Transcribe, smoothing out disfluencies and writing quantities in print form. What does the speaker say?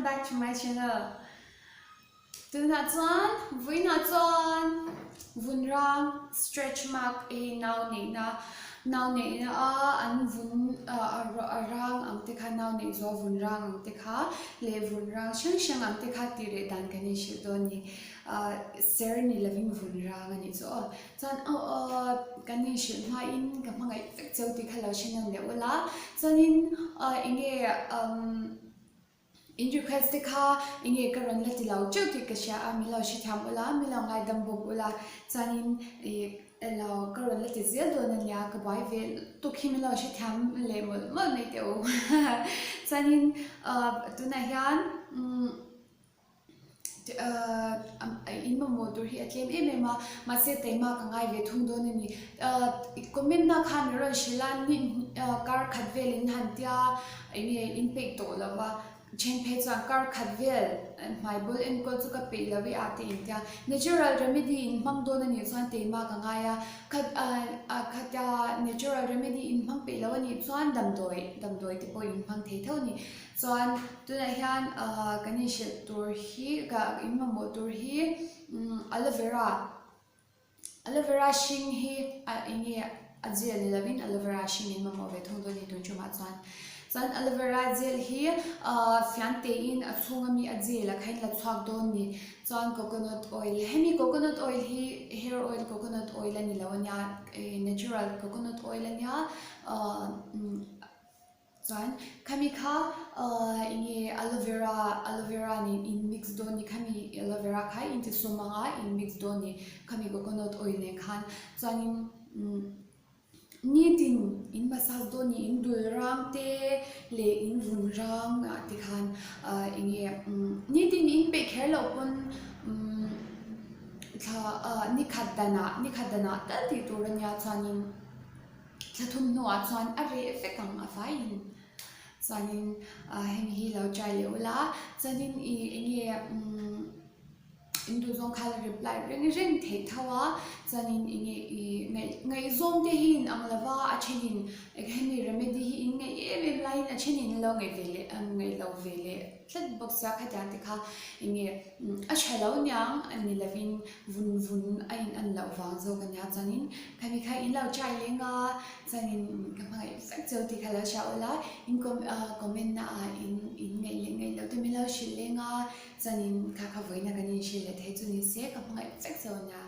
back to my channel. Tunah chuan vawiinah chuan vun rang stretch mark hei nau neihna nau neihna a an vun a rang ang te kha nau neih zual vun rang ang te kha leh vun rang hrang hrang ang te kha tih reh dan kan inhrilh dawn a ni. Ser ni lovin vun rang a nih chu aw. Chuan aw aw kan inhrilh hmain ka hmangaih vek cheu tih kha lo hre nawn leh ula. Chuanin eng nge umm in request te kha eng nge ka rawn la ti lo teuh tih ka hria a, min lo hrethiam ula, min lo ngaidam bawk ula. Chuanin ih elo ka rawn la ti zel dawn a nia, ka buai ve lutuk hi min lo hrethiam leh mawlh mawlh mai teh u. Chuanin tunah hian umm. In mamawh tur hi a tlem em em a, mahse taima ka ngai ve thung dawn a ni. Comment na khan min rawn hrilh a, ni kar khat vel in han tia eng nge in peih tawh lo va, then phei chuan kar khat vel hmai bawl enkawl chu ka peih lo e a te in tia. Natural remedy in hmang dawn a nih chuan taima ka ngai a, khatia natural remedy in hmang peih lo a nih chuan damdawi damdawi te pawh in hmang thei tho a ni. Chuan tunah hian ahh kan inhrilh tur hi ka in mamawh tur hi aloe vera aloe vera hring hi a eng nge a gel ni lovin aloe vera hring in mamawh ve thung dawn a ni tun tumah chuan. Chuan aloe vera gel hi ahh fian tein a chhung ami a gel a kha in la chhuak dawn a ni. Chuan coconut oil hemi coconut oil hi hair oil coconut oil a ni lo ania natural coconut oil ania ahh. Chuan khami kha ahh eng nge aloe vera aloe vera nen in mix dawn ni khami aloe vera kha in ti sawm anga in mix dawn ni khami coconut oil nen khan chuanin umm nitin in massage dawn ni in dul rang te leh in vun rang ah te khan ahh eng nge umm nitin in peih kher loh pawn umm thla ah nikhat danah nikhat danah tal tih tur ania chuanin. Thla thum hnuah chuan a reh vek ang a vaiin chuanin hemi hi lo try leh ula chuanin ih eng nge umm in duh zawng kha la reply reng reng theih tho a chuanin eng nge ih ngaih ngaihzawng te hi in ang lova a thenin hemi remedy hi in ngaih em em laiin a thenin an lo ngaih ve leh ngaih loh ve leh tlat bawk sia khatiang te kha eng nge A tha lo niang a ni lovin vun vun a in an loh vang zawk a nia chuanin khami kha in lo try leng a chuanin ka hmangaih vek cheu tih kha lo hria ula in comment na ah in in ngaih leh ngaih loh te min lo hrilh leng a chuanin kha kha vawiin a kan inhrilh leh thei chu ni se ka hmangaih vek cheu a nia.